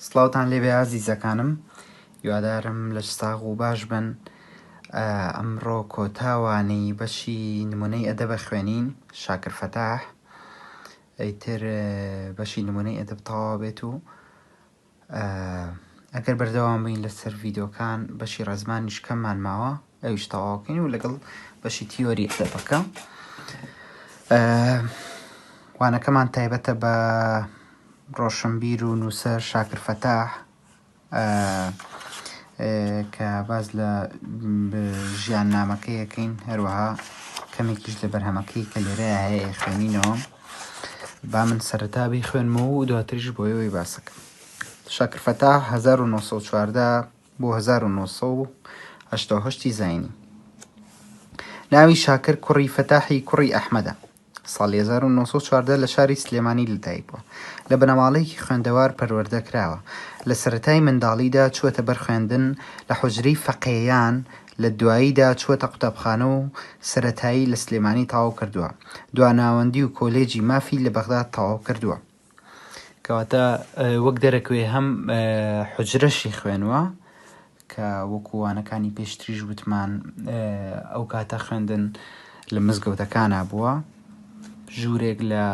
سڵاوتان لێبێ ئازیزەکانم هیوادارم لەش ساغ و باش بن ئەمڕۆ کۆتا وانەی بەشی نمونەی ئەدەبە خوێنین شاکر فەتاح ئیتر بەشی نمونەی ئەدەب تەواو بێت و ئەگەر بەردەوام بین لەسەر ڤیدۆکان بەشی ڕێزمانیش کەممان ماوە ئەویش تەواوکەین و لەگەڵ بەشی تیۆری ئەدەبەکە وانەکەمان تایبەتە بە ڕۆشنبیر و نووسەر شاکر فەتاح کە باس لە ژیان نامەکەیەکەین هەروەها کەمێکیش لە بەرهەمەکەی کە لێرە هەیە خوێنینەوە با من سەرەتا بیخوێنمەوە و دواتریش بۆ ئێوەی باسەکەم. شاکر فەتاح 1914 بۆ 1988 زاینی. ناوی شاکر کوڕی فەتاحی کوڕی ئەحمەدە. ساڵی 1914 لە شاری سلێمانی لەدایک بووە. لە بنەماڵەیەکی خوێندەوار پەروەردە کراوە. لە سەرەتای منداڵیدا چووەتە بەر خوێندن لە حوجرەی فەقێیان لە دواییدا چووەتە قوتابخانە و سەرەتایی لە سلێمانی تەواو کردووە. دواناوەندی و کۆلێجی مافی لە بەغداد تەواو کردووە. کەواتە وەک دەرەکەوێ هەم حوجرەشی خوێنوە کە وەکو وانەکانی پێشتریش وتمان ئەو کاتە خوێندن لە مزگەوتەکانا بووە ژوورێک لە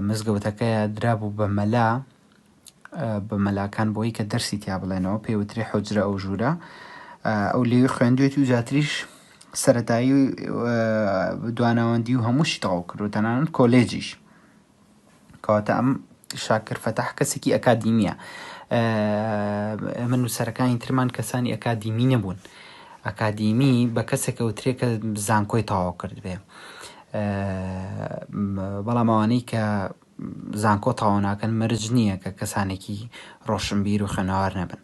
مزگەوتەکەیە درابوو بە مەلا بە مەلاکان بۆی کە دەرسی تیا بڵێنەوە پێی وترێ حوجرە ئەو ژوورە ئەو لێوی خوێندوێتی و زیاتریش سەتایی دواناوەندی و هەمووشی تەواو کردو تەنانەت کۆلێجیش کەواتە ئەم شاکر فەتاح کەسێکی ئەکادیمیە ئێمە نووسەرەکانی ترمان کەسانی ئەکادیمی نەبوون ئەکادیمی بە کەسێکە وترێ کە زانکۆی تەواو کرد بێ بەڵام ئەوانەی کە زانکۆ تەواو ناکەن مەرج نییە کە کەسانێکی ڕۆشنبیر و خوێنەوار نەبن.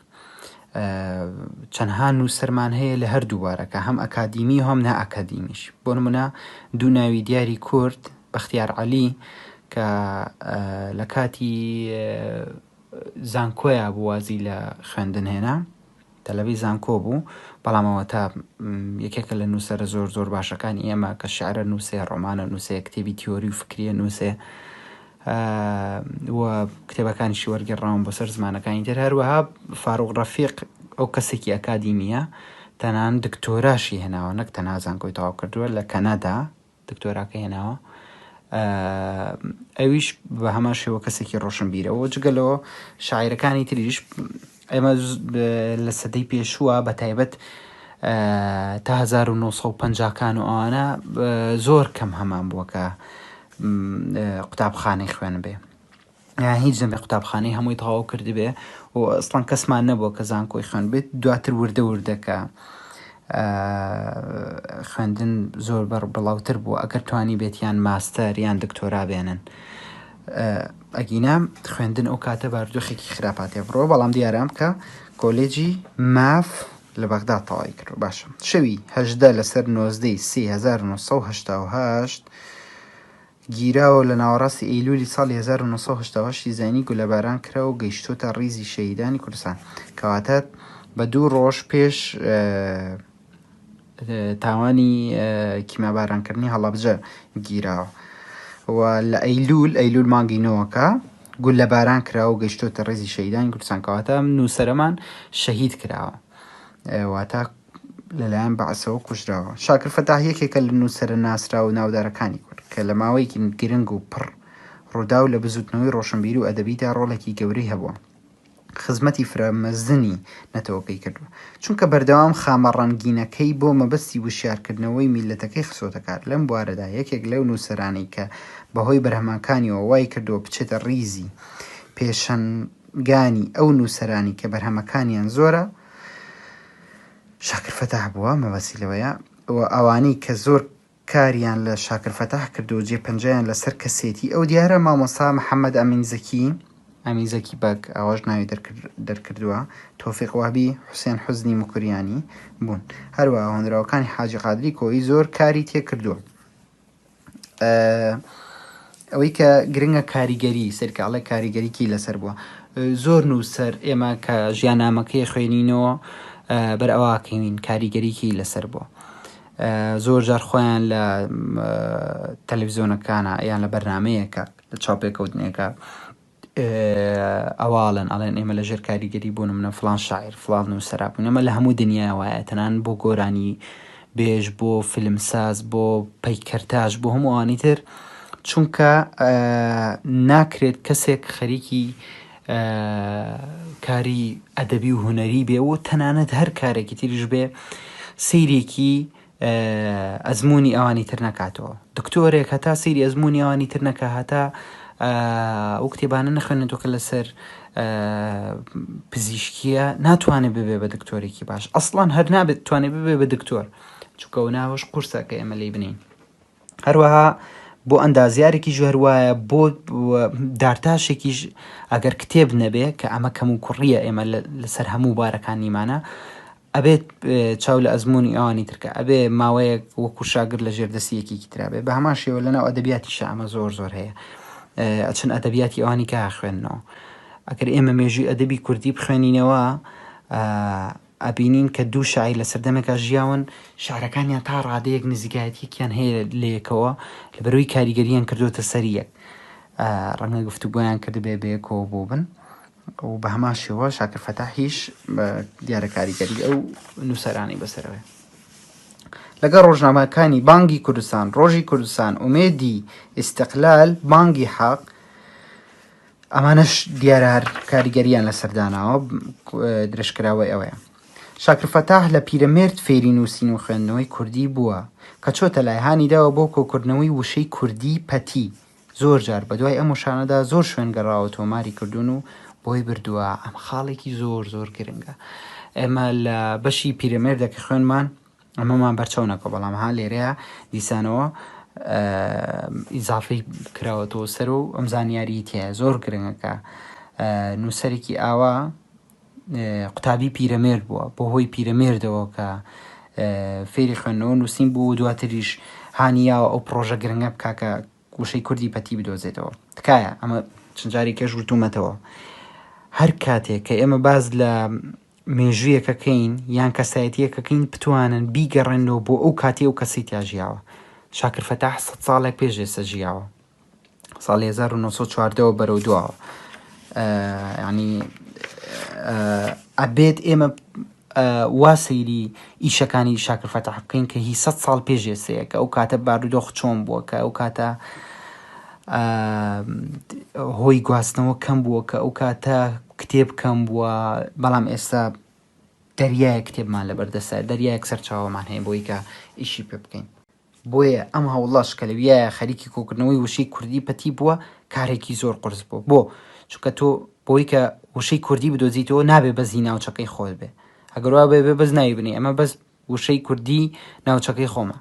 چەندها نووسەرمان هەیە لە هەردوو بارەکە هەم ئەکادیمی و هەم نائەکادیمیش بۆ نمونە دوو ناوی دیاری کورد بەختیار عەلی کە لە کاتی زانکۆیا بوو وازی لە خوێندن هێنا تەلەبەی زانکۆ بوو، بەڵام ئەوەتا یەکێکە لە نووسەرە زۆر زۆر باشەکانی ئێمە کە شعرە نووسێ، ڕۆمانە نووسێ، کتێبی تیۆری و فکریە نووسێ و کتێبەکانیشی وەرگێڕاون بۆ سەر زمانەکانی تر. هەروەها فاروق ڕەفیق ئەو کەسێکی ئەکادیمیە، تەنان دکتۆراشی هێناوە نەک تەنها زانکۆی تەواو کردووە لە کەنەدا دکتۆراکە هێناوە ئەویش بە هەمان شێوە کەسێکی ڕۆشنبیرە و جگە لەوە شاعیرەکانی تریش ئێمە لە سەدەی پێشووە بە تایبەت تا 1950کان و ئەوانە زۆر کەم هەمان بووە کە قوتابخانەی خوێن بێ یان هیچ نەبێ قوتابخانەی هەمووی تەواو کردبێ و ئەسڵەن کەسمان نەبووە کە زانکۆی خوێن بێت دواتر وردە وردە کە خوێندن زۆر بەر بڵاوتر بووە ئەگەر توانی بێت یان ماستەر یان دکتۆرا بێنن ئەگینا خوێندن ئەو کاتە بارودۆخێکی خراپاتێ بڕۆ بەڵام دیارام کە کۆلێجی ماف لە بەغدا تەواوی کرد باشە شەوی هەژدە لەسەر نۆزدەی سی 1970 گیراوە و لە ناوەڕاستی ئەیلولی ساڵی 1988 ی زایینی گوللەباران کرا و گەیشتۆتە ڕیزی شەهیدانی کوردستان. کەواتە بە دوو ڕۆژ پێش تاوانی کیمیابارانکردنی هەڵەبجە گیراوە و لە ئەیلول، ئەیلول مانگی نۆکە، گوللەباران کرا و گەیشتۆتە ڕیزی شەهیدانی کوردستان. کەواتە ئەم نووسەرەمان شەهید کراوە. واتە لەلایەن بەعسەوە کوژراوە. شاکر فەتاح یەکێکە لە نووسەرە ناسراو و ناودارەکانی کورد، کە لە ماوەیەکی گرنگ و پڕ ڕووداو لە بزووتنەوەی ڕۆشنبیری و ئەدەبیدا ڕۆڵێکی گەورەی هەبووە، خزمەتی فرە مەزنی نەتەوەکەی کردووە، چونکە بەردەوام خامە ڕەنگینەکەی بۆ مەبەستی وشیارکردنەوەی میللەتەکەی خستۆتە کار. لەم بوارەدا یەکێک لەو نووسەرانەی کە بەهۆی بەرهەمەکانیەوە وای کردووە بچێتە ڕیزی پێشەنگانی ئەو نووسەرانەی کە بەرهەمەکانیان زۆرە، شاکر فەتاح بووە مەبەستی لەوەیە و ئەوانەی کە زۆر کاریان لە شاکر فەتاح کردووە جێ پەنجەیان لەسەر کەسێتی ئەو دیارە مامۆستا محەممەد ئەمین زەکی ئەمین زەکی بەگ ئاواش ناوی دەرکردووە تۆفیق وەهبی حوسێن حوزنی موکریانی بوون هەروەها هۆنراوەکانی حاجی قادری کۆیی زۆر کاری تێکردووە ئەوەی کە گرنگە کاریگەری سەرکە ئەڵێ کاریگەریی لەسەر بووە زۆر نووسەر ئێمە کە ژیاننامەکەی خوێنینەوە بەر ئەوواکەین کاریگەریی لەسەر بووە زۆر جار خۆیان لە تەلەڤزیۆنەکانە یان لە بەرنمەیەکە لە چاوپێکەوتنێکە. ئەواڵێن ئەڵێن ئێمە لە ژێر کاریگەری بۆ نمونە فڵان شاعیر فڵان نووسەرا بووین ئەمە لە هەموو دنیا وایە تەنان بۆ گۆرانی بێژ بۆ فیلمساز بۆ پەیکەرتاش بۆ هەموو ئەوانی تر چونکە ناکرێت کەسێک خەریکی کاری ئەدەبی و هونەری بێ و تەنانەت هەر کارێکی تریش بێ سەیرێکی ئەزموونی ئەوانی تر نەکاتەوە. دکتۆرێک هەتا سەیری ئەزموونی ئەوانی تر نەکا هەتا ئەو کتێبانە نەخوێنێتەوە کە لەسەر پزیشکیە ناتوانێت ببێ بە دکتۆرێکی باش ئەسڵان هەر نابێت توانێت ببێ بە دکتۆر چونکە ئەو ناوەش قورسە کە ئێمە لی بنین هەروەها بۆ ئەندازیارێکیش هەروایە بۆ دارتاشێکیش ئەگەر کتێب نەبێ کە ئەمە کەم و کوڕیە ئێمە لەسەر هەموو بارەکان نیمانە ئەبێت چاو لە ئەزموونی ئەوانی تر کە ئەبێ ماوەیەک وەکو شاگرد لە ژێر دەستی یەکێکی ترا بێ بە هەمان شێوە لەناو ئەدەبیاتیشا ئەمە زۆر زۆر هەیە ئەچن ئەدەبیاتی ئەوانی کە خوێندنەوە ئەگەر ئێمە مێژووی ئەدەبی کوردی بخوێنینەوە ئەبینین کە دوو شاعیر لە سەردەمێکا ژیاون شعرەکانیان تا ڕادەیەک نزیکایەتیەکیان هەیە لە یەکەوە لەبەرەوەی کاریگەریان کردوتە سەر یەک ڕەنگە گفتوگۆیان کردبێ بەیەکەوە بووبن و بە هەمان شێوە شاکر فەتاحیش دیارە کاریگەری ئەو نووسەرانەی بەسەرەوەیە. لەگەڵ ڕۆژنامەکانی بانگی کوردستان، ڕۆژی کوردستان، ئومێدی ئیستقلال، بانگی حەق، ئەمانەش دیارە هەر کاریگەریان لەسەر داناوە، درێژکراوەی ئەوەیە. شاکر فەتاح لە پیرەمێرد فێری نووسین و خوێندنەوەی کوردی بووە، کە چۆتە لای هانی داوە بۆ کۆکردنەوەی وشەی کوردیی پەتی، زۆر جار بەدوای ئەم وشانەدا زۆر شوێن گەڕاوە تۆماری کردوون و بۆی بردووە ئەم خاڵێکی زۆر زۆر گرنگە ئێمە لە بەشی پیرەمێردە کە خوێنمان ئەمەمان بەرچاو نەکەوە بەڵام ها لێرەیە دیسانەوە ئیزافەی کراوەتەوە سەر و ئەم زانیاری تایە زۆر گرنگەکە نووسەرێکی ئاوا قوتابی پیرەمێرد بووە بۆ هۆی پیرەمێردەوە کە فێری خوێندنەوە نووسین بوو و دواتریش هانی یاوە ئەو پڕۆژە گرنگە بکا کە وشەی کوردی پەتی بدۆزێتەوە. تکایە ئەمە چەند جارێکێش وتوومەتەوە هەر کاتێک کە ئێمە باس لە مێژوویەکەکەین یان کەسایەتیەکەکەین بتوانن بیگەڕێنەوە بۆ ئەو کاتی ئەو کەسی تیا ژیاوە شاکر فەتاح سەد ساڵێک پێش ئێستا ژیاوە ساڵی 1914 ەوە بەرەو دواوە ینی ئەبێت ئێمە وا سەیری ئیشەکانی شاکر فەتاح بکەین کە هی سە ساڵ پێش ئێسەیە کە ئەو کاتە بارودۆخ چۆن بووە کە ئەو کاتە هۆی گواستنەوە کەم بووە کە ئەو کاتە کتێب کەم بووە بەڵام ئێستا دەریایە کتێبمان لەبەردەسە دەریایەک سەرچاوەمان هەیە بۆی کە ئیشی پێ بکەین بۆیە ئەم هەوڵەش کە لەویایە خەریکی کۆکردنەوەی وشەی کوردی پەتی بووە کارێکی زۆر قورس بووە. بۆ؟ چونکە تۆ بۆی کە وشەی کوردی بدۆزیتەوە نابێ بەس هی ناوچەکەی خۆت بێ. ئەگەر وا بێ بێ بەس ناوی بنێی ئەمە بەس وشەی کوردی ناوچەکەی خۆمە.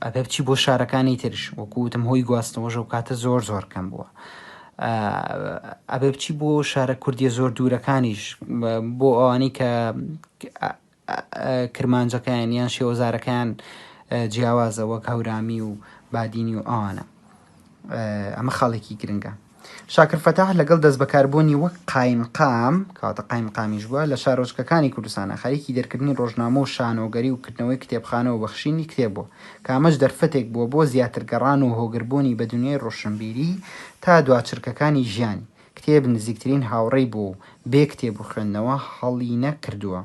ئەبێ بچی بۆ شارەکانی ترش وەکو وتم هۆی گواستنەوەش ئەو کاتە زۆر زۆر کەم بووە. ئەبێ بچی بۆ شارە کوردیە زۆر دوورەکانیش بۆ ئەوانەی کە کرمانجەکەیان یان شێوەزارەکەیان جیاوازە وەک هەورامی و بادینی و ئەوانە ئەمە خاڵێکی گرنگە شاکر فەتاح لەگەڵ دەستبەکاربوونی وەک قایمقام کەواتە قایمقامیش بووە لە شارۆچکەکانی کوردستانە خەریکی دەرکردنی ڕۆژنامە و شانۆگەری و کردنەوەی کتێبخانە و بەخشینی کتێب بووە کە ئەمەش دەرفەتێک بووە بۆ زیاتر گەڕان و هۆگربوونی بە دنیای ڕۆشنبیری تا دواچرکەکانی ژیانی کتێب نزیکترین هاوڕێی بووە و بێ کتێب و خوێندنەوە هەڵینەکردووە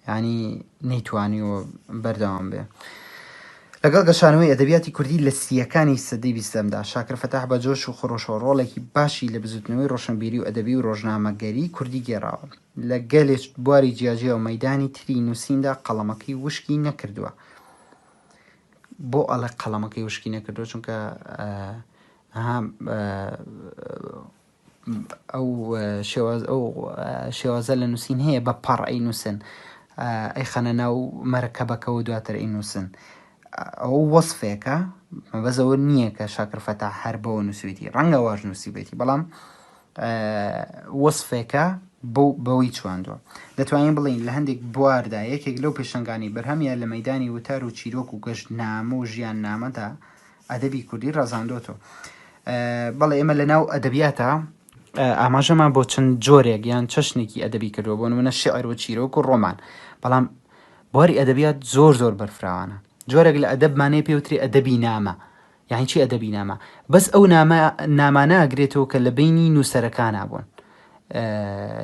یانی نەیتوانیوە بەردەوام بێ. لەگەڵ گەشانەوەی ئەدەبیاتی کوردی لە سییەکانی سەدەی بیستەمدا، شاکر فەتاح بە جۆش و خرۆشەوە ڕۆڵێکی باشی لە بزووتنەوەی ڕۆشنبیری و ئەدەبی و ڕۆژنامەگەریی کوردی گێڕاوە. لە گەلێ بواری جیاجیا و مەیدانی تری نووسیندا قەڵەمەکەی وشکی نەکردووە. بۆ ئەڵێ قەڵەمەکەی وشکی نەکردووە؟ چونکە ئەها ئەو شێواز ئەو شێوازە لە نووسین هەیە بە پەڕ ئەی نووسن ئەی خەنە ناو مەرەکەبەکەەوە دواتر ئەی نووسن ئەو وەصفێکە مەبەزەوە نییە کە شاکر فەتا هەر بەوە نووسوێتی ڕەنگە واش نووسیبێتی بەڵام وەصفێکە بۆ بەوەی چواندووە دەتوانین بڵین لە هەندێک بواردا یەکێک لەو پێشەنگانی بەرهەمیە لە مەدانی وتار و چیرۆک و گەشت نامە و ژیان نامەدا ئەدەبی کوردی ڕازاندۆتەوە. بەڵێ ئێمە لە ناو ئەدەبیاتە ئاماژەمان بۆ چەند جۆرێک یان چەشنێکی ئەدەبی کردووە بۆ نمونە شعر و چیرۆک و ڕۆمان بەڵام بواری ئەدەبیات زۆر زۆر بەرفراوانە جۆرێک لە ئەدەبمانەیە پێوتری ئەدەبی نامە. یانی چی ئەدەبی نامە؟ بەس ئەو نامە نامانە ئەگرێتەوە کە لە بەینی نووسەرەکانا بوون.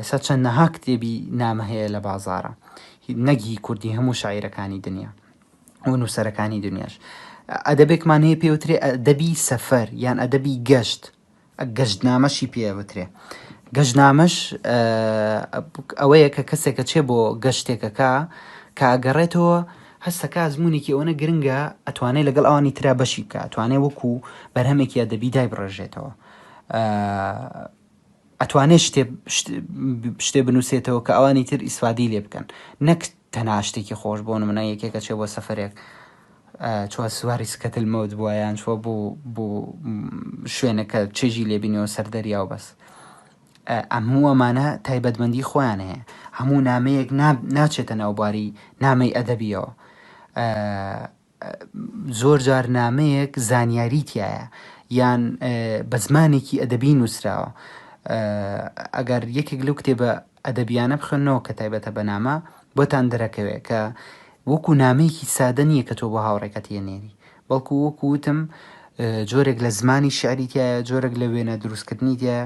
ئێستا چەندەها کتێبی نامە هەیە لە بازاڕا نەک هی کوردی هەموو شاعیرەکانی دنیا و نووسەرەکانی دنیاش. ئەدەبێکمان هەیە پێوترێ ئەدەبی سەفەر یان ئەدەبی گەشت گەشتنامەشی پێ ئەوترێ. گەشتنامەش ئەوەیە کە کەسێکە چێ بۆ گەشتێکەکە کە ئەگەڕێتەوە هەستەکە ئەزموونێکی ئەوەنە گرنگە ئەتوانێت لەگەڵ ئەوانی ترا بەشی بکە ئەتوانێت وەکو بەرهەمێکی ئەدەبی دایبڕێژێتەوە ئەتوانێت شتێ شتێ بنووسێتەوە کە ئەوانی تر ئیسفادەی لێ بکەن نەک تەنها شتێکی خۆش بۆ نمونە یەکێکە چێ بۆ سەفەرێک چوە سواری سکەتل مەوت بووە یان چوە بۆ بۆ شوێنەکە چێژی لێبینەوە سەر دەریا و بەس ئەموو ئەمانە تایبەتمەندی خۆیان هەیە هەموو نامەیەک ناچێتە ناوباری نامەی ئەدەبیەوە زۆر جار نامەیەک زانیاری تیایە یان بە زمانێکی ئەدەبی نووسراوە ئەگەر یەکێک لەو کتێبە ئەدەبیانە بخوێنەوە کە تایبەتە بە نامە بۆتان دەرەکەوێ کە وەکو نامەیەکی سادە نییە کە تۆ بۆ هاوڕێکەت ئەنێری بەڵکو وەکو وتم جۆرێک لە زمانی شعری تایە جۆرێک لە وێنە دروستکردنی تایە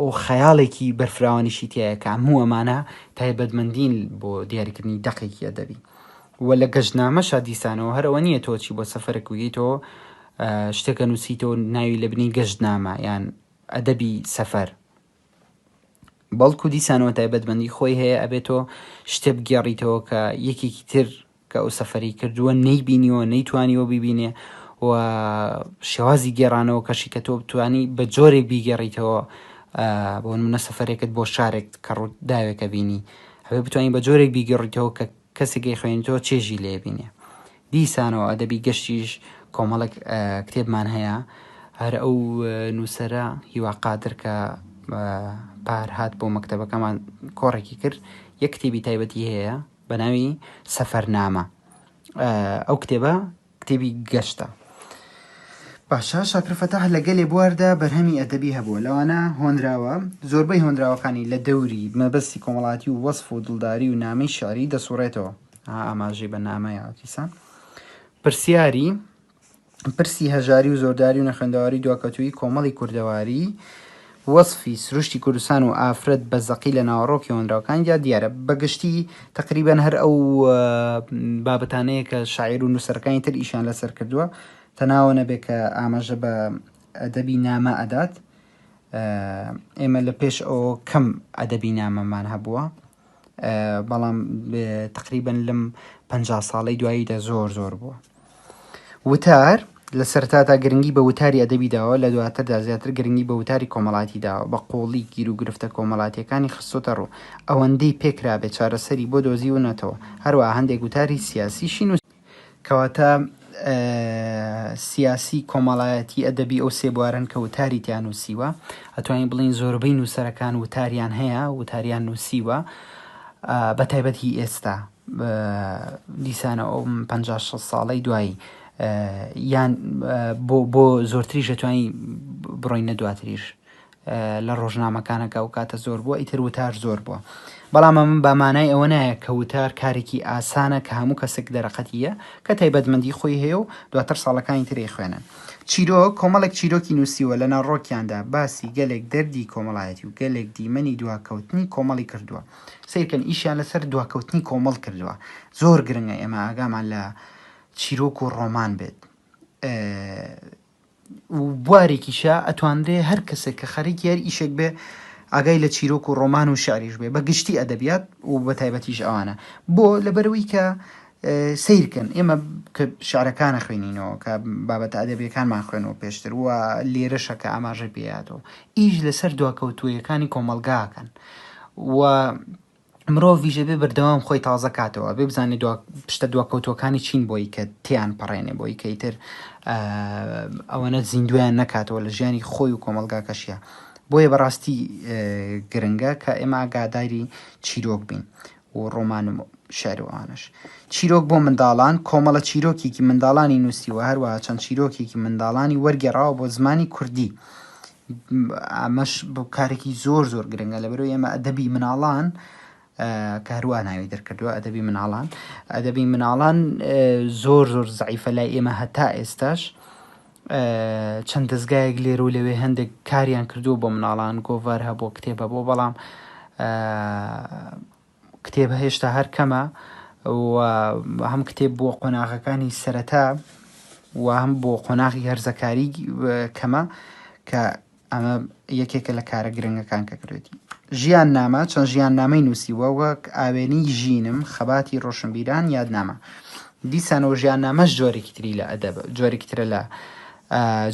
و خەیاڵێکی بەرفراوانیشی تایە کە هەموو ئەمانە تایبەتمەندین بۆ دیاریکردنی دەقێکی ئەدەبی و لە گەشتنامەشا دیسانەوە هەر ئەوە نییە تۆ چی بۆ سەفەرێک ویتەوە شتێکە نووسیتەوە ناوی لە بنی گەشتنامە یان ئەدەبی سەفەر بەڵکو دیسانەوە تایبەتمەندی خۆی هەیە ئەبێت تۆ شتێ بگێڕیتەوە کە یەکێکی تر کە ئەو سەفەری کردووە نەیبینیوە نەیتوانیوە بیبینێ و شێوازی گێڕانەوە کەشی کە تۆ بتانی بە جۆرێک بیگێڕیتەوە بۆ نمونە سەفەرێکت بۆ شارێک کە ڕووداوێکە بینی هەبێ بتوانین بە جۆرێک بیگێڕیتەوە کە کەسێک ئەیخوێنیتەوە چێژی لێ بینێ. دیسانەوە ئەدەبی گەشتیش کۆمەڵێک کتێبمان هەیە هەر ئەو نووسەرە هیوا قادر کە پار هات بۆ مەکتەبەکەمان کۆڕێکی کرد یەک کتێبی تایبەتی هەیە بە ناوی سەفەرنامە ئەو کتێبە کتێبی گەشتە. باشە شاکر فەتاح لە گەلێ بواردا بەرهەمی ئەدەبی هەبووە، لەوانە هۆنراوە، زۆربەی هۆنراوەکانی لە دەوری مەبەستی کۆمەڵاتی و وەسف و دڵداری و نامەی شیعری دەسوڕێتەوە. ئا ئاماژەی بە نامە یاوە دیسان. پرسیاری، پرسی هەژاری و زۆرداری و نەخوێندەواری و دواکەوتوویی کۆمەڵی کوردەواری، وەسفی سروشتی کوردستان و ئافرەت بە زەقی لە ناوەڕۆکی هۆنراوەکانیدا دیارە. بە گشتی تەقریبەن هەر ئەو بابەتانەیە کە شاعیر و نووسەرەکانی تر ئیشیان لەسەر کردووە، تەنها ئەوە نەبێ کە ئاماژە بە ئەدەبی نامە ئەدات. ئێمە لە پێش ئەوە کەم ئەدەبی نامەمان هەبووە، بەڵام تەقریبەن لەم 50 ساڵەی دواییدا زۆر زۆر بووە. وتار، لە سەرەتادا گرنگی بە وتاری ئەدەبی داوە، لە دواتردا زیاتر گرنگی بە وتاری کۆمەڵاتی داوە، بە قووڵی گیروگرفتە کۆمەڵاتییەکانی خستۆتە ڕوو، ئەوەندەی پێکرابێت چارەسەری بۆ دۆزیونەتەوە، هەروەها هەندێک وتاری سیاسیشی نووسیوە. کەواتە سیاسی، کۆمەڵایەتی، ئەدەبی ئەو سێ بوارەن کە وتاری تیا نووسیوە. ئەتوانین بڵێین زۆربەی نووسەرەکان وتاریان هەیە، وتاریان نووسیوە، بە تایبەت هی ئێستا. دیسانە ئەو 50 60 ساڵەی دوایی یان بۆ بۆ زۆرتریش دەتوانین بڕۆینە دواتریش لە ڕۆژنامەکانەکە ئەو کاتە زۆر بووە ئیتر وتار زۆر بووە بەڵام ئەمە بە مانای ئەوە نایە کە وتار کارێکی ئاسانە کە هەموو کەسێک دەرەقەتیە کە تایبەتمەندی خۆی هەیە و دواتر ساڵەکانی تری خوێنن چیرۆک کۆمەڵێک چیرۆکی نووسیوە لە ناڕۆکیاندا باسی گەلێک دەردی کۆمەڵایەتی و گەلێک دیمەنی دواکەوتنی کۆمەڵی کردووە سەیرکەن ئیشیان لەسەر دواکەوتنی کۆمەڵ کردووە زۆر گرنگە ئێمە ئاگامان لە چیرۆک و ڕۆمان بێت و بوارێکیشە ئەتوانرێ هەر کەسێک کە خەریکی هەر ئیشێک بێ ئاگای لە چیرۆک و ڕۆمان و شعریش بێ بە گشتی ئەدەبیات و بە تایبەتیش ئەوانە بۆ لەبەرەوەی کە سەیرکەن ئێمە کە شعرەکانە خوێنینەوە کە بابەتە ئەدەبیەکانمان خوێنەوە پێشتر و لێرەشە کە ئاماژەی پێیاتەوە ئیش لەسەر دواکەوتوویەکانی کۆمەڵگاکەن و مرۆڤیش ئەبێ بەردەوام خۆی تازە کاتەوە ئەبێ بزانێ دوا شتە دواکەوتووەکانی چین بۆی کە تێیان پەڕێنێ بۆی کە ئیتر ئەوەنە زیندویان نەکاتەوە لە ژیانی خۆی و کۆمەڵگاکەشیە بۆیە بەڕاستی گرنگە کە ئێمە ئاگاداری چیرۆک بین و ڕۆمان و شعر و ئەوانەش چیرۆک بۆ منداڵان کۆمەڵە چیرۆکێکی منداڵانی نووسیوە هەروەها چەند چیرۆکێکی منداڵانی وەرگێڕاوە بۆ زمانی کوردی ئەمەش بۆ کارێکی زۆر زۆر گرنگە لەبەرەوەی ئێمە ئەدەبی مناڵان. کە هەروا ناوی دەرکردووە ئەدەبی مناڵان ئەدەبی مناڵان زۆر زۆر زەعیفە لای ئێمە هەتا ئێستاش چەند دەستگایەک لێرە و لەوێ هەندێک کاریان کردووە بۆ مناڵان گۆڤار هەبوو کتێب هەبوو بەڵام کتێب هێشتا هەر کەمە و هەم کتێب بۆ قۆناغەکانی سەرەتا و هەم بۆ قۆناغی هەرزەکاری کەمە کە ئەمە یەکێکە لە کارە گرنگەکان کە کردوێتی. ژیان نامە، چەند ژیان نامەی نووسیوە وەک ئاوێنەی ژینم، خەباتی ڕۆشنبیران، یادنامە. دیسانەوە ژیان نامەش جۆرێکی تری لە ئەدەب، جۆرێکی ترە لە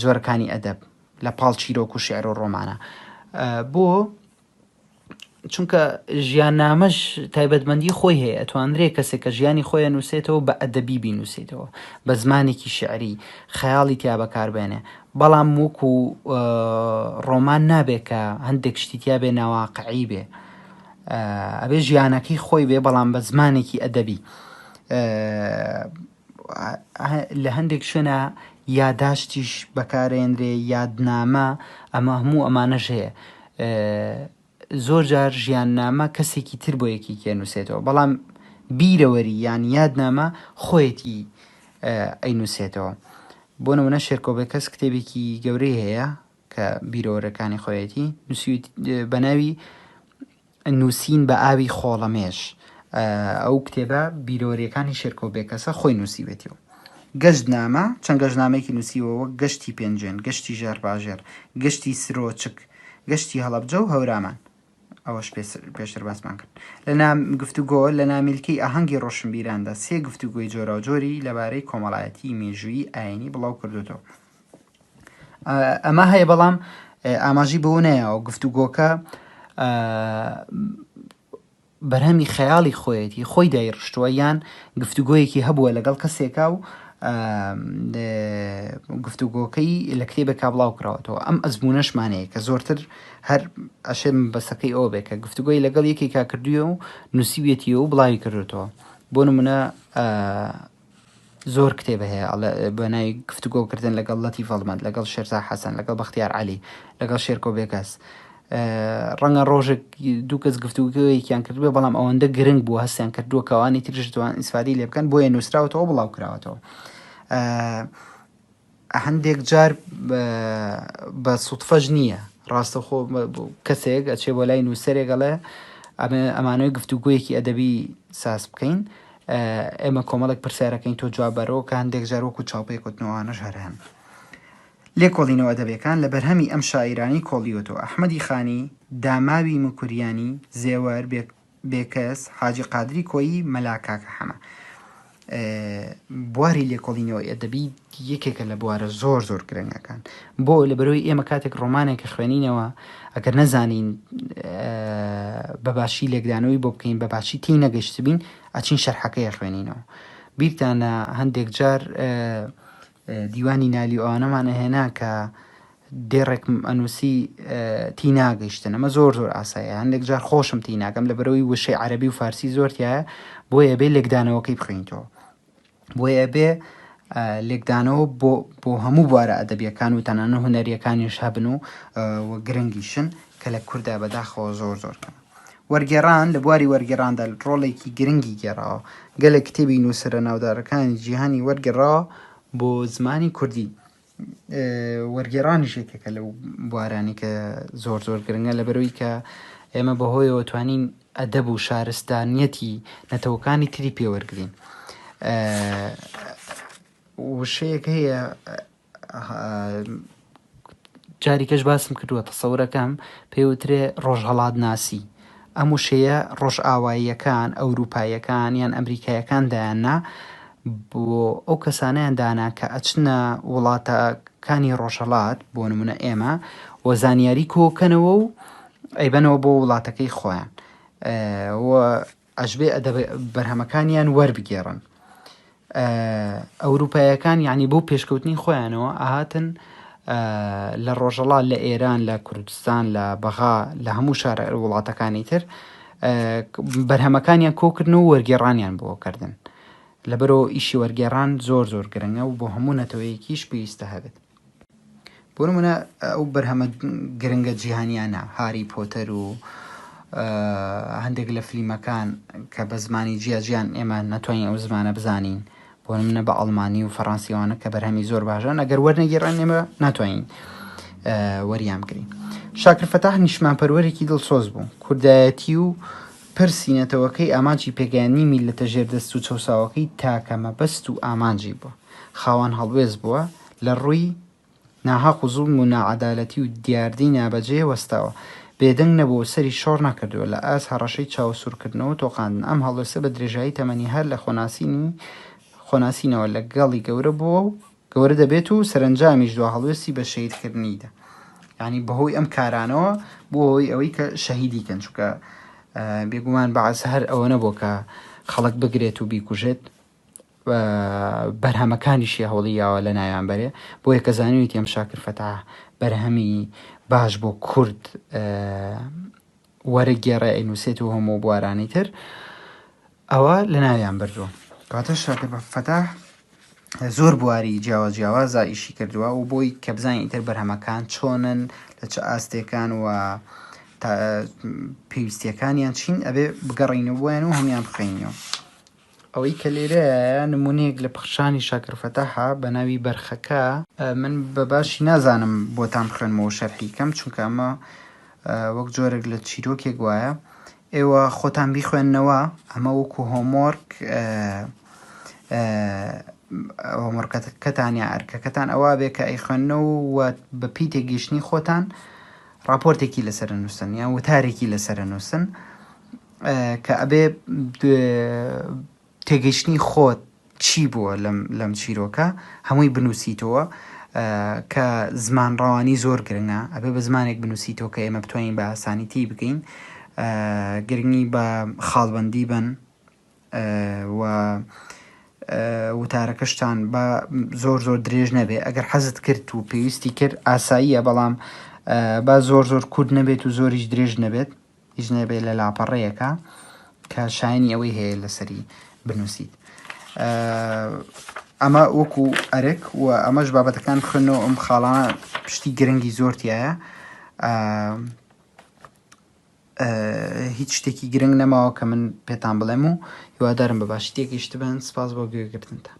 جۆرەکانی ئەدەب لە پاڵ چیرۆک و شیعر و ڕۆمانە. بۆ؟ چونکە ژیاننامەش تایبەتمەندی خۆی هەیە ئەتوانرێ کەسێک کە ژیانی خۆی ئەنووسێتەوە بە ئەدەبی بینووسێتەوە بە زمانێکی شعری خەیاڵی تیا بەکاربێنێ بەڵام وەکو ڕۆمان نابێ کە هەندێک شتی تیا بێ ناواقعی بێ ئەبێ ژیانەکەی خۆی بێ بەڵام بە زمانێکی ئەدەبی لە هەندێک شوێنە یاداشتیش بەکارێنرێ یادنامە ئەمە هەموو ئەمانەش هەیە زۆر جار ژیاننامە کەسێکی تر بۆ یەکێکی ئەنووسێتەوە بەڵام بیرەوەری یان یادنامە خۆیەتی ئەینووسێتەوە بۆ نمونە شێرکۆ بێکەس کتێبێکی گەورەی هەیە کە بیرەوەرەکانی خۆیەتی نووسیویت بە ناوی نووسین بە ئاوی خۆڵەمێش ئەو کتێبە بیرەوەریەکانی شێرکۆ بێکەسە خۆی نووسیوێتی و گەشتنامە چەند گەشتنامەیەکی نووسیوە وەک گەشتی پێنجوێن گەشتی ژارباژێڕ گەشتی سرۆچک گەشتی هەڵەبجە و هەورامان ئەوەش پێشتر باسمان کرد لە نام گفتوگۆ لە نامیلکەی ئاهەنگی ڕۆشنبیراندا سێ گفتوگۆی جۆراوجۆری لەبارەی کۆمەڵایەتی مێژوویی ئاینی بڵاو کردوێتەوە ئەمە هەیە بەڵام ئاماژی بەوە نەیاوە گفتوگۆکە بەرهەمی خەیاڵی خۆیەتی خۆی دایڕشتووە یان گفتوگۆیەکی هەبووە لەگەڵ کەسێکا و گفتوگۆکەی لە کتێبێکا بڵاو کراوەتەوە ئەم ئەزمونەشمانەیە کە زۆرتر هەر ئەشێ بەسەکەی ئەوە بێ کە گفتوگۆی لەگەڵ یەکێکا کردووە و نووسیویەتی و بڵاوی کردوێتەوە بۆ نمونە زۆر کتێب هەیە ئەڵێ بە ناوی گفتوگۆکردن لەگەڵ لەتیف هەڵمەت لەگەڵ شێرزا حەسەن لەگەڵ بەختیار عەلی لەگەڵ شێرکۆ بێکەس ڕەنگە ڕۆژێک دوو کەس گفتوگۆیەکیان کردبێ بەڵام ئەوەندە گرنگ بوو هەستیان کردووە کەوانی تریش توان ئیسفادەی لێ بکەن بۆیە نووسراوەتەوە بڵاو کراوەتەوە هەندێک جار بە سوتفەش نییە ڕاستەخۆ کەسێک ئەچێ بۆ لای نووسەرێک ئەڵێ ئەمانەوەی گفتوگۆیەکی ئەدەبی ساز بکەین ئێمە کۆمەڵێک پرسیارەکەین تۆ جواب بەرەوە کە هەندێک جار وەکو چاوپێکوتنەوەوانەش هەر هەن. لێکۆڵینەوە ئەدەبیەکان لە بەرهەمی ئەم شاعیرانەی کۆڵیوەتەوە، ئەحمەدی خانی، داماوی موکریانی، زێوەر، بێکەس، حاجی قادری کۆیی، مەلا کاکە حەمە. بواری لێکۆڵینەوەی ئەدەبی یەکێکە لە بوارە زۆر زۆر گرنگەکان. بۆ؟ لەبەرئەوەی ئێمە کاتێک ڕۆمانێک ئەخوێنینەوە ئەگەر نەزانین بە باشی لێکدانەوەی بۆ بکەین بە باشی تێی نەگەشتبین ئەچین شەرحەکەی ئەخوێنینەوە. بیرتانە هەندێک جار دیوانی نالی و ئەوانەمان ئەهێنا کە دێڕێکم ئەنووسی تی ناگەیشتن ئەمە زۆر زۆر ئاسایە هەندێک جار خۆشم تی ناگەم لە بەرەوەی وشەی عەربی و فارسی زۆر تایە بۆیە بێ لێکدانەوەکەی بخوێنیتەوە بۆیە بێ لێکدانەوە بۆ بۆ هەموو بوارە ئەدەبیەکان و تەنانە هونەریەکانیش هەبن و گرنگیشن کە لە کووردا بەداخەوە زۆر زۆر کەم وەرگێڕان لە بواری وەرگێڕاندا ڕۆڵێکی گرنگی گێڕاوە گەلێک کتێبی نووسەرە ناودارەکانی جیهانی وەرگێڕاوە بۆ زمانی کوردی وەرگێڕانیش یەکێکە لەو بوارانی کە زۆر زۆر گرنگە لەبەرەوەی کە ئێمە بەهۆیەوە توانین ئەدەب و شارستانیەتی نەتەوەکانی تری پێوەرگین وشەیەک هەیە جاریکەش باسم کردووە تەسەورەکەم پێوترێ ڕۆژهەڵات ناسی ئەم وشەیە ڕۆژئاواییەکان، ئەوروپاییەکان یان ئەمریکاییەکان دایاننا بۆ ئەو کەسانەیان دانا کە ئەچنە وڵاتەکانی ڕۆژهەڵات بۆ نمونە ئێمە و زانیاری کۆکەنەوە و ئەیبەنەوە بۆ وڵاتەکەی خۆیان و ئەشبێ ئەدەب بەرهەمەکانیان وەربگێڕن. ئەوروپایەکان یعنی بۆ پێشکەوتنی خۆیانەوە ئاهاتن لە ڕۆژەڵات لە ئێران لە کوردستان لە بەغا لە هەموو شارە وڵاتەکانی تر بەرهەمەکانیان کۆکردن و وەرگێڕانیان بۆ کردن لەبەرەوە ئیشی وەرگێڕان زۆر زۆر گرنگە و بۆ هەموو نەتەوەیەکیش پێویستە هەبێت. بۆ نمونە ئەو بەرهەمە گرنگە جیهانیانە هاری پۆتەر و هەندێک لە فلیمەکان کە بە زمانی جیا جیان ئێمە نەتوانین ئەو زمانە بزانین بۆ نمونە بە ئەڵمانی و فەڕەنسی ئەوانە کە بەرهەمی زۆر باشن ئەگەر وەرنەگێڕن ئێمە ناتوانین وەریان بگرین. شاکر فەتاح نیشتمانپەروەرێکی دڵسۆز بوو، کوردایەتی و پرسی نەتەوەکەی ئامانجی پێگەیاندنی میللەتە ژێردەست و چەوساوەکەی تاکە مەبەست و ئامانجی بووە. خاوەن هەڵوێست بووە، لە ڕووی ناهەق و زوڵم و ناعەدالەتی و دیاردەی نابەجێ وەستاوە. بێدەنگ نەبووە و سەری شۆڕ نەکردووە لە ئاست هەڕەشەی چاوسوورکردنەوە و تۆقاندن. ئەم هەڵوێستە بە درێژایی تەمەنی هەر لە خۆناسینی خۆناسینەوە لە گەڵی گەورە بووە و گەورە دەبێت و سەرەنجامیش دوا هەڵوێستی بە شەهیدکردنیدا. یانی بەهۆی ئەم کارانەوە بووە هۆی ئەوەی کە شەهیدی کەن چونکە بێگومان بەعس هەر ئەوە نەبووە کە خەڵک بگرێت و بیکوژێت بەرهەمەکانیشی هەوڵی یاوە لە ناویان بەرێ بۆیە کە زانیویەتی ئەم شاکر فەتاح بەرهەمی باش بۆ کورد وەرەگێڕێ ئەینوسێت و هەموو بوارانی تر ئەوە لە ناویان بردووە کاتە شاکر فەتاح زۆر بواری جیاواز جیاوازا ئیشی کردووە و بۆی کە بزانین ئیتر بەرهەمەکان چۆنن لە چ ئاستێکان و پێویستیەکانیان چین ئەبێ بگەڕینەوە بۆیان و هەموان بخوێنینەوە. ئەوەی کە لێرەیە نموونەیەک لە پەخشانی شاکر فەتاحە بە ناوی بەرخەکە. من بە باشی نازانم بۆتان بخوێنمەوە و شەرحی کەم چونکە ئەمە وەک جۆرێک لە چیرۆکێک وایە ئێوە خۆتان بیخوێننەوە ئەمە وەکو homework homework ەکەتان یا ئەرکەکەتان ئەوە بێ کە ئەیخوێننەوە و بە پێی تێگەیشتنی خۆتان ڕاپۆرتێکی لەسەر نووسن یان وتارێکی لەسەر نووسن کە ئەبێ تێگەیشتنی خۆت چی بووە لەم لەم چیرۆکە هەمووی بنووسیتەوە کە زمان ڕەوانی زۆر گرنگە ئەبێ بە زمانێک بنووسیتەوە کە ئێمە بتوانین بە ئاسانی تی بگەین گرنگی بە خاڵبندی بن و وتارەکەشتان بە زۆر زۆر درێژ نەبێ ئەگەر حەزت کرد و پێویستی کرد ئاساییە بەڵام با زۆر زۆر کورت نەبێت و زۆریش درێژ نەبێت هیچ نەبێ لە لاپەڕەیەکە کە شایانی ئەوەی هەیە لەسەری بنووسیت ئەمە وەکو ئەرک و ئەمەش بابەتەکان بخوێنەوە ئەم خاڵانە پشتی گرنگی زۆر تایە هیچ شتێکی گرنگ نەماوە کە من پێتان بڵێم و هیوادارم بە باشی تێگەیشتبن سپاس بۆ گوێگرتنتان.